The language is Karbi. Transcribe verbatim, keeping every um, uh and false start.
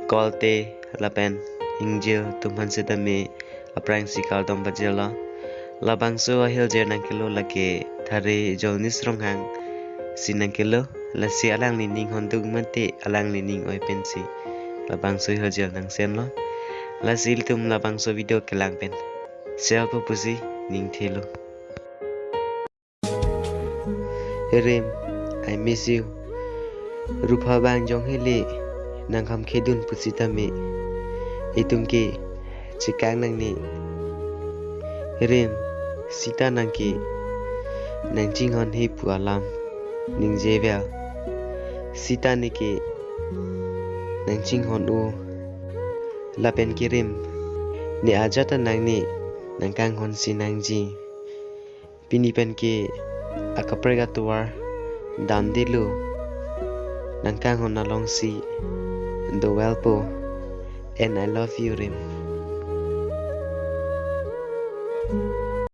Kolte lapen ingjir atum aphan setame aphrangsi kardom pajirlo. Labangso ahirjir nangkelo lake Thare Jolnis Ronghang si nangkelo, lasi alangli ning honduk mate alangli ning oi pensi labangso ahirjir nangsenlo. Lasi ilitum labangso video kelang pen selpo pusi ning thelo. Rim, I miss you. Rupha bang jong hele nang kam khedun pusitame itum ke chekang nangne. Rim, sita nang ke nang chinghon he pu alam ningjevel. Sita ne ke nang chinghon o. Lapen ke rim, ne ajat ta nang ne nang kanghon si nangji. Pini pen ke akaprek atovar damdelo, nang kanghon alongsi dovelpo. And I love you, Rim.